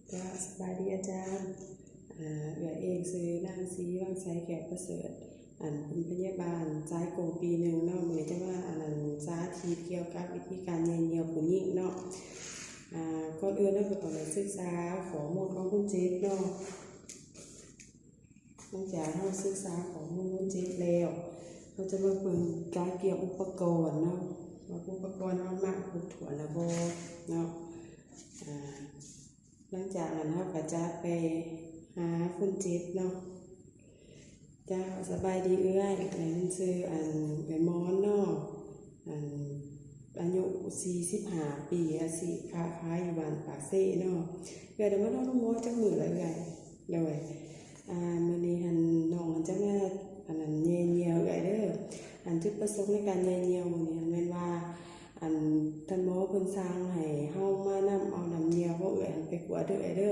ເຈົ້າ ສະບາຍດີອາຈານ. ເອື້ອຍເອງຊື່ນາງສີວັງໄຊ ແກ້ວປະເສີດ ອັນ ເປັນພະຍາບານສາຍກົງປີໜຶ່ງເນາະ. ມື້ນີ້ຈະມາ ອັນນັ້ນ ສາທິດກ່ຽວກັບວິທີການແຍ່ຍ່ຽວຜູ້ຍິງເນາະ. ອາ ກ່ອນອື່ນເຮົາກໍຕ້ອງໄດ້ສຶກສາຂໍ້ມູນຂອງຄົນເຈັບເນາະ. ຫຼັງຈາກເຮົາສຶກສາຂໍ້ມູນຄົນເຈັບແລ້ວ ເຮົາຈະມາເບິ່ງການກຽມອຸປະກອນເນາະ ວ່າອຸປະກອນເຮົາມາຄົບຖ້ວນແລ້ວບໍ່ເນາະ. ອາ ຫຼັງຈາກນັ້ນເຮົາກໍຈະໄປຫາຄົນເຈັບເນາະ. ເຈົ້າ ສະບາຍດີເອື້ອຍ. ເອື້ອຍຊື່ ອັນ ເອື້ອຍມອນເນາະ. ອັນ ອາຍຸສີ່ສິບຫ້າປີ ອາຊີບຄ້າຂາຍຢູ່ບ້ານປາກເຊເນາະ. ເອື້ອຍໄດ້ມານອນໂຮງໝໍຈັກມື້ແລ້ວເອື້ອຍ? ໂດຍ ອາ ມື້ນີ້ຫັ້ນນ້ອງຫັ້ນຈະມາ ອັນນັ້ນ ແຍ່ຍ່ຽວເອື້ອຍເດີ. ອັນ ຈຸດປະສົງໃນການແຍ່ຍ່ຽວມື້ນີ້ຫັ້ນແມ່ນວ່າ ອັນ ທ່ານໝໍເພິ່ນສັ່ງໃຫ້ເຮົາມານຳເອົານ້ຳຍ່ຽວຂອງເອື້ອຍຫັ້ນໄປກວດເດີເອື້ອຍເດີ.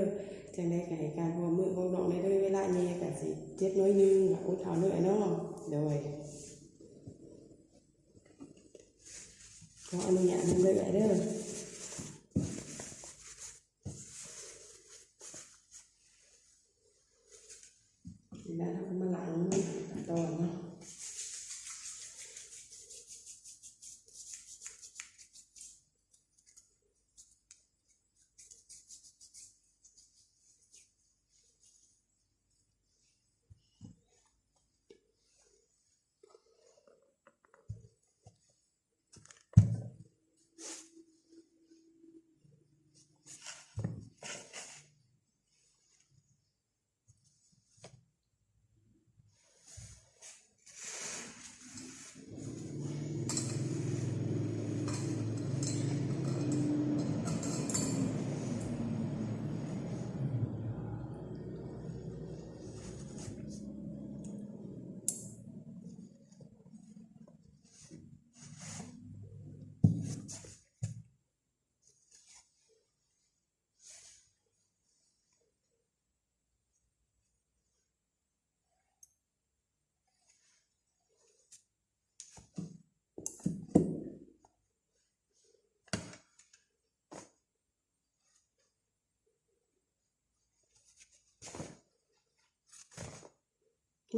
ຈັ່ງໃດກໍໃຫ້ການຮ່ວມມືຂອງນ້ອງແດ່ເດີ. ເວລາແຍ່ກໍຊິເຈັບໜ້ອຍໜຶ່ງ ກໍອົດເອົາເດີເອື້ອຍເນາະ. ໂດຍ ຂໍອະນຸຍາດນຳເດີເອື້ອຍເດີ. ແລ້ວເຮົາກໍມາລ້າງມືກັນຕໍ່ເນາະ.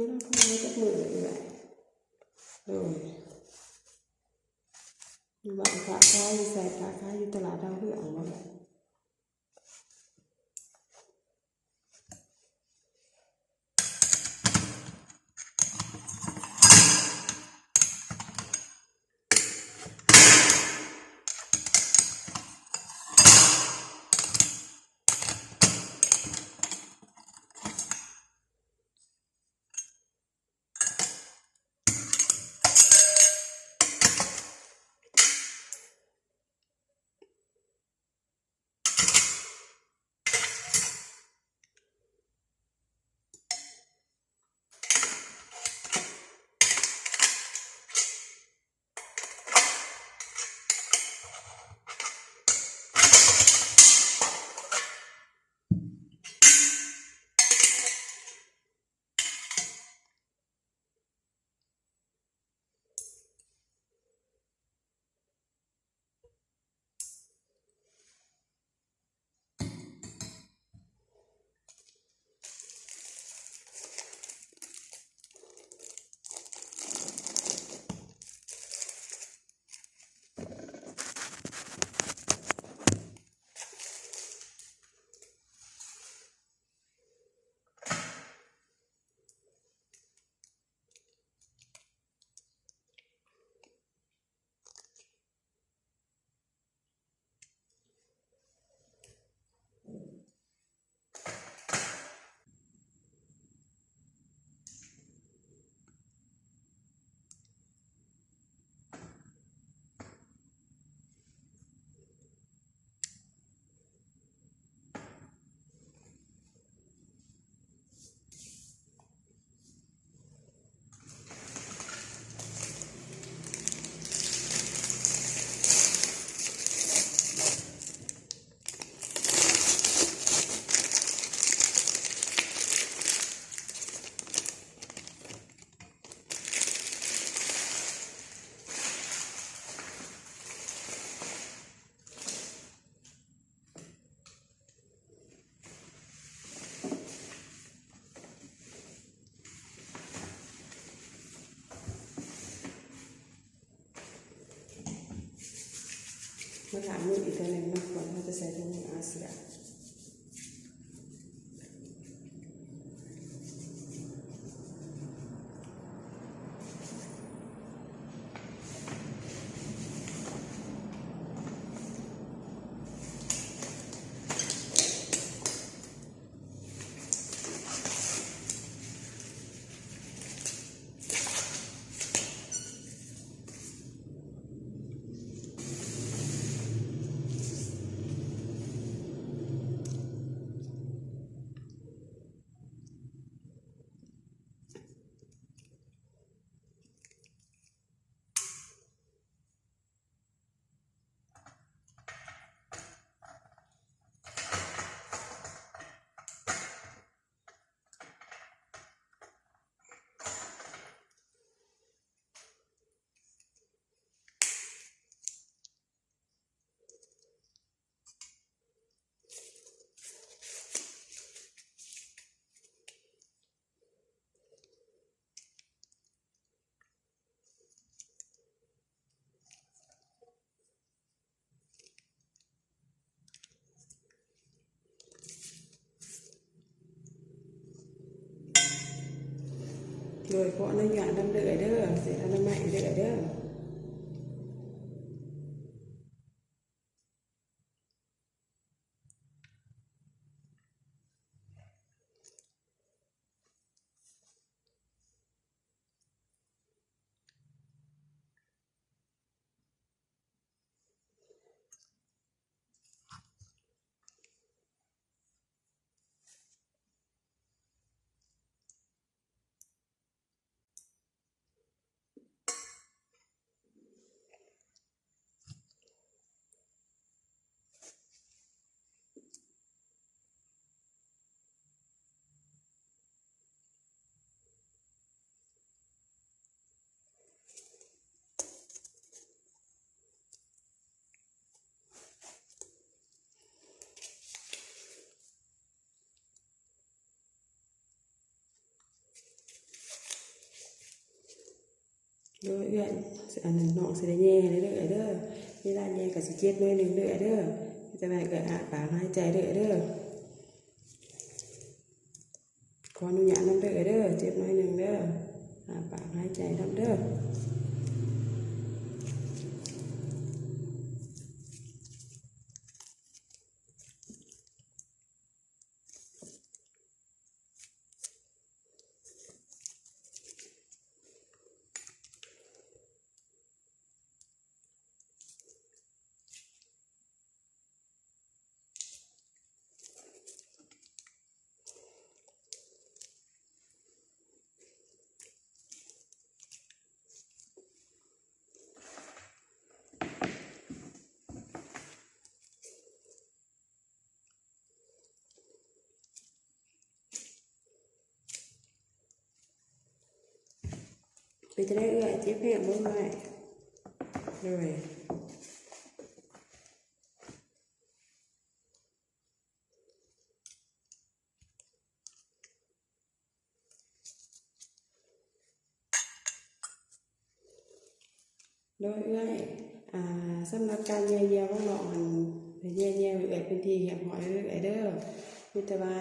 ມານຳເພິ່ນໄດ້ຈັກມື້ເອື້ອຍ? ໂດຍ ຢູ່ບ້ານຄ້າຂາຍ ຢູ່ໃສຄ້າຂາຍ ຢູ່ຕະຫຼາດດາວເຮືອງບໍ່? ຖ້າມືອີກເທື່ອໜຶ່ງເນາະ ກ່ອນເຮົາຈະໃສ່ຖົງມືອາເຊຍ. ໂດຍ ຂໍອະນຸຍາດນຳເດີເອື້ອຍເດີ ເສດອະນາໄມເດີ້ເອື້ອຍເດີ. ໂດຍເອື້ອຍ ອັນນັ້ນນ້ອງຊິໄດ້ແຍ່ໃຫ້ເດີ້ເອື້ອຍເດີ. ເວລາແຍ່ກໍຊິເຈັບໜ້ອຍໜຶ່ງເດີ້ເອື້ອຍເດີ. ເຮັດຈັ່ງໃດເອື້ອຍ ອ້າປາກຫາຍໃຈເດີ້ເອື້ອຍເດີ. ຂໍອະນຸຍາດນຳເດີ້ເອື້ອຍເດີ ເຈັບໜ້ອຍໜຶ່ງເດີ້ ອ້າປາກຫາຍໃຈນຳເດີ້. ເປັນຈັ່ງໃດເອື້ອຍ ເຈັບແຮງບໍ່ເອື້ອຍ? ໂດຍ. ໂດຍເອື້ອຍ ອ່າ ສຳລັບການແຍ່ເຫຍື່ອຂອງນ້ອງຫັ້ນ ໄດ້ແຍ່ເຫຍື່ອເອື້ອຍເປັນທີ່ຮຽບຮ້ອຍແລ້ວເດີ້ເອື້ອຍເດີ. ມີແຕ່ວ່າ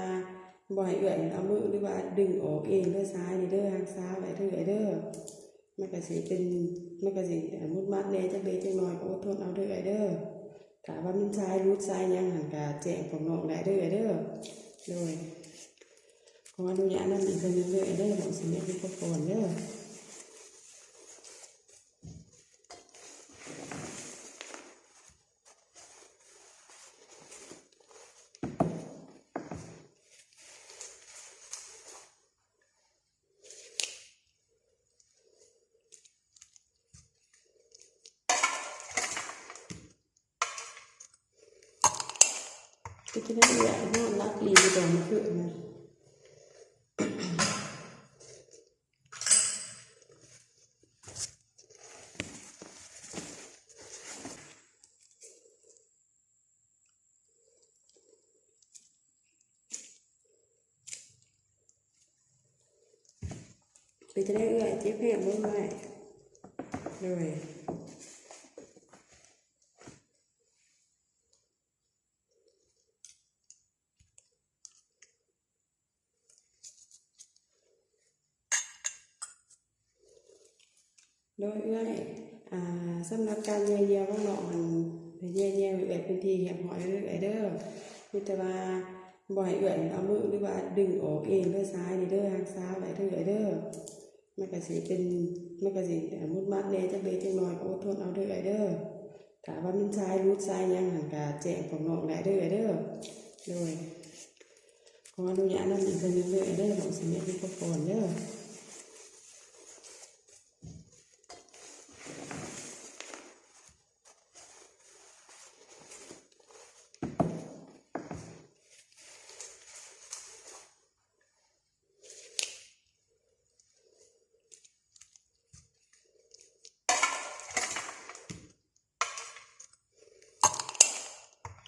ບໍ່ໃຫ້ເອື້ອຍເອົາມື ຫຼືວ່າດຶງອອກເອງເດີ້ ຊາຍນີ້ເດີ້ ຮັກສາໄວ້ເດີ້ເອື້ອຍເດີ. ມັນກະຊິເປັນ ມັນກະຊິ ອ່າ ມຸດມັດແດ່ຈັກເລັກຈັກນ້ອຍ ກໍອົດທົນເອົາເດີ້ເອື້ອຍເດີ. ຖ້າວ່າມັນສາຍຫຼຸດສາຍຫຍັງຫັ້ນ ກະແຈ້ງພວກນ້ອງໄດ້ເດີ້ເອື້ອຍເດີ. ໂດຍ ຂໍອະນຸຍາດນຳອີກເທື່ອໜຶ່ງເດີ້ເອື້ອຍເດີ ນ້ອງຊິເກັບອຸປະກອນເດີ້. ເປັນຈັ່ງໃດເອື້ອຍ ນອນຫຼັບດີຢູ່ບໍ່ມື້ຄືນນະ? ເປັນຈັ່ງໃດເອື້ອຍ ເຈັບແຮງບໍ່ເອື້ອຍ? ໂດຍ. ໂດຍເອື້ອຍ ອ່າ ສຳລັບການແຍ່ຍ່ຽວຂອງນ້ອງຫັ້ນ ແຍ່ຍ່ຽວໃຫ້ເອື້ອຍເປັນທີ່ຮຽບຮ້ອຍເດີ້ເອື້ອຍເດີ້. ມີແຕ່ວ່າບໍ່ໃຫ້ເອື້ອຍເອົາມື ຫຼືວ່າດຶງອອກເອງເດີ້ ສາຍນີ້ເດີ້ ຮັກສາໄວ້ເດີ້ເອື້ອຍເດີ້. ມັນກະຊິເປັນ ມັນກະຊິ ອາ ມຸດມັດແດ່ ຈັກເລັກຈັກນ້ອຍ ກໍອົດທົນເອົາເດີ້ເອື້ອຍເດີ້. ຖ້າວ່າມັນສາຍຫຼຸດສາຍຫຍັງຫັ້ນ ກະແຈ້ງພວກນ້ອງໄດ້ເດີ້ເອື້ອຍເດີ້. ໂດຍ ຂໍອະນຸຍາດນຳອີກເທື່ອໜຶ່ງເດີ້ເອື້ອຍເດີ້ ນ້ອງຊິເກັບອຸປະກອນເດີ້.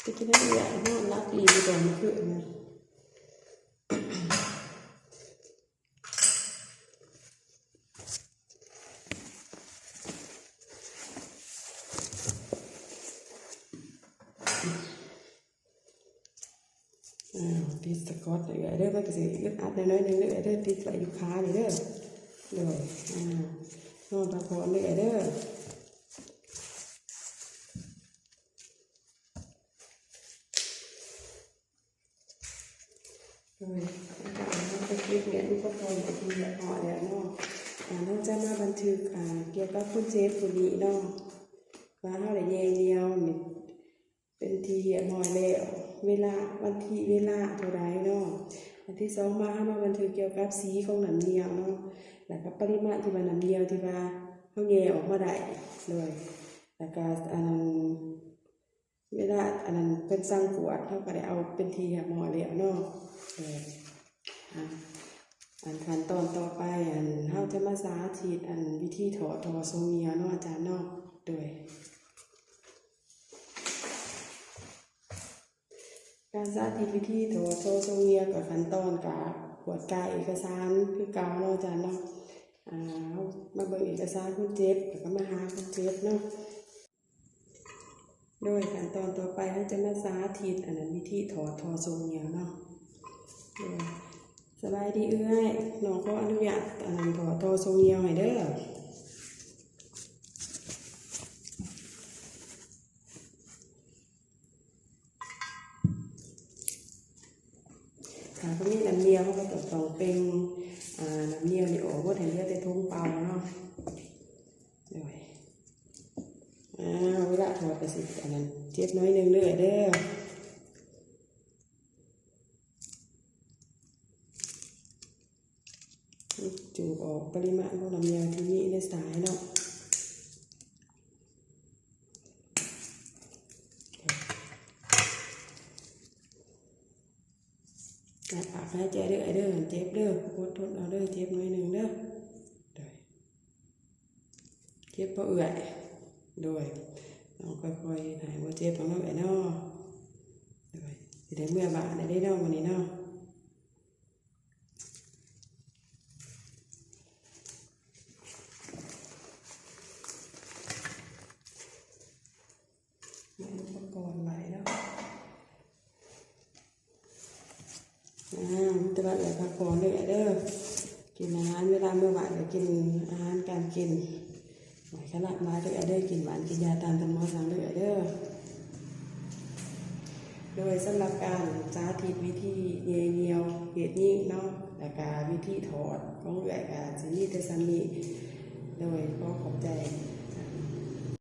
ເປັນຈັ່ງໃດເອື້ອຍ ນອນຫຼັບດີຢູ່ບໍ່ມື້ຄືນນະ? ອ້າວ ຕິດສະກອດເອື້ອຍເດີ້ ມັນກະຊິອຶດອັດແດ່ໜ້ອຍໜຶ່ງເດີ້ເອື້ອຍເດີ້ ຕິດໄວ້ຢູ່ຂານີ້ເດີ້. ໂດຍ ອ້າວ ນອນພັກຜ່ອນເດີ້ເອື້ອຍເດີ້. ໂດຍ ຫຼັງຈາກນັ້ນເຮົາກະເກັບເກັບອຸປະກອນເປັນທີ່ຮຽບຮ້ອຍແລ້ວເນາະ ເຮົາຈະມາບັນທຶກ ອ່າ ກ່ຽວກັບຄົນເຈັບຜູ້ນີ້ເນາະ ວ່າເຮົາໄດ້ແຍ່ຍ່ຽວນີ້ເປັນທີ່ຮຽບຮ້ອຍແລ້ວ ເວລາ ວັນທີ ເວລາເທົ່າໃດເນາະ. ອັນທີສອງມາ ເຮົາມາບັນທຶກກ່ຽວກັບສີຂອງນ້ຳຍ່ຽວເນາະ ແລ້ວກະປະລິມານທີ່ວ່ານ້ຳຍ່ຽວທີ່ວ່າເຮົາແຍ່ອອກມາໄດ້. ໂດຍ ແລ້ວກະ ອັນນັ້ນ ເວລາ ອັນນັ້ນ ເພິ່ນສັ່ງກວດ ເຮົາກະໄດ້ເອົາເປັນທີ່ຮຽບຮ້ອຍແລ້ວເນາະ. ເອີ ອ່າ ອັນຂັ້ນຕອນຕໍ່ໄປ ອັນ ເຮົາຈະມາສາທິດ ອັນ ວິທີຖອດທໍ່ຊົງຍ່ຽວເນາະອາຈານເນາະ. ໂດຍ ການສາທິດວິທີຖອດທໍ່ຊົງຍ່ຽວ ກະຂັ້ນຕອນກະກວດກາເອກະສານຄືເກົ່າເນາະອາຈານເນາະ. ອ່າ ເຮົາມາເບິ່ງເອກະສານຄົນເຈັບ ແລ້ວກະມາຫາຄົນເຈັບເນາະ. ໂດຍ ຂັ້ນຕອນຕໍ່ໄປເຮົາຈະມາສາທິດ ອັນນັ້ນ ວິທີຖອດທໍ່ຊົງຍ່ຽວເນາະ. ໂດຍ ສະບາຍດີເອື້ອຍ ນ້ອງຂໍອະນຸຍາດ ອັນນັ້ນ ຖອດທໍ່ຊົງຍ່ຽວໃຫ້ເດີ້. ຖ້າບໍ່ມີນ້ຳຍ່ຽວ ເຮົາກະຕ້ອງເປັ່ງ ອ່າ ນ້ຳຍ່ຽວນີ້ອອກໝົດ ໃຫ້ເຫຼືອແຕ່ຖົງເປົ່າເນາະ. ໂດຍ ອ່າ ເວລາຖອດກະຊິ ອັນນັ້ນ ເຈັບໜ້ອຍໜຶ່ງເດີ້ເອື້ອຍເດີ້. ຈູບອອກປະລິມານຂອງນ້ຳຍ່ຽວທີ່ມີໃນສາຍເນາະ. ອັດປາກຫາຍໃຈເດີ້ເອື້ອຍເດີ້ ເຈັບເດີ້ ອົດທົນເອົາເດີ້ ເຈັບໜ້ອຍໜຶ່ງເດີ້. ໂດຍ ເຈັບບໍ່ເອື້ອຍ? ໂດຍ ນ້ອງຄ່ອຍໆເຮັດໃຫ້ ບໍ່ເຈັບດອກເນາະເອື້ອຍເນາະ. ໂດຍ ຊິໄດ້ເມືອບ້ານແລ້ວເດ້ເນາະ ມື້ນີ້ເນາະ. ມີອຸປະກອນຫຼາຍເນາະ. ອ່າ ແຕ່ວ່າເອື້ອຍພັກຜ່ອນເດີ້ເອື້ອຍເດີ້ ກິນອາຫານ ເວລາເມືອບ້ານກະກິນອາຫານການກິນ ໄວ້ຄະລະມາເດີ້ເອື້ອຍເດີ້ ກິນຫວານກິນຢາຕາມທີ່ໝໍສັ່ງເດີ້ເອື້ອຍເດີ້. ໂດຍ ສຳລັບການສາທິດວິທີແຍ່ຍ່ຽວເພດຍິງເນາະ ແລ້ວກະວິທີຖອດຂອງເອື້ອຍກະຊິມີແຕ່ສ່ຳນີ້. ໂດຍ ຂໍຂອບໃຈ.